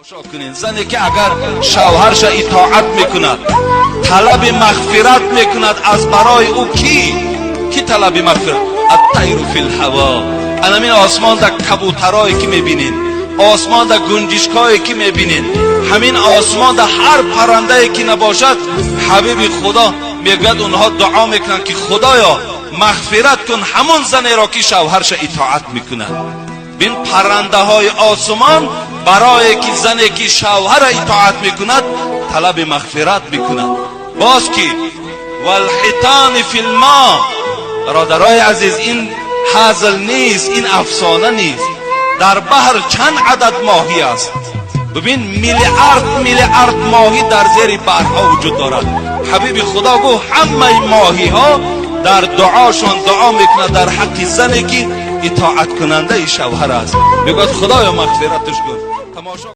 Тамошо кунед, зане ки агар шавҳарша итоат мекунад, талаби мағфират мекунад аз барои ӯ. Ки талаби мағфират? الطير في الهوا. Анамин осмонда кабутарое ки мебинед, осмонда гунҷишкое ки мебинед, ҳамин осмонда ҳар паррандае ки набошад, ҳабиби Худо мегӯяд, онҳо дуо мекунанд, ки Худоё, мағфират кун ҳамон занеро, ки шавҳарша итоат мекунад. Бин, паррандаҳои осмон барое ки зане ки шавҳара итоат мекунад, талаби мағфират мекунад. Боз ки والحيتان في الماء. Бародарои азиз, ин ҳазл нест, ин афсона нест. Дар баҳр чанд адад моҳӣ аст? Бибин, миллиард миллиард моҳӣ дар зери баҳрҳо вуҷуд дорад. Ҳабиби Худо гуфт, ҳамаи моҳиҳо дар дуошон дуо мекунад дар ҳаққи зане ки итоаткунандаи шавҳар аст. Мегӯяд, Худоё, мағфираташ кун. Тамошо.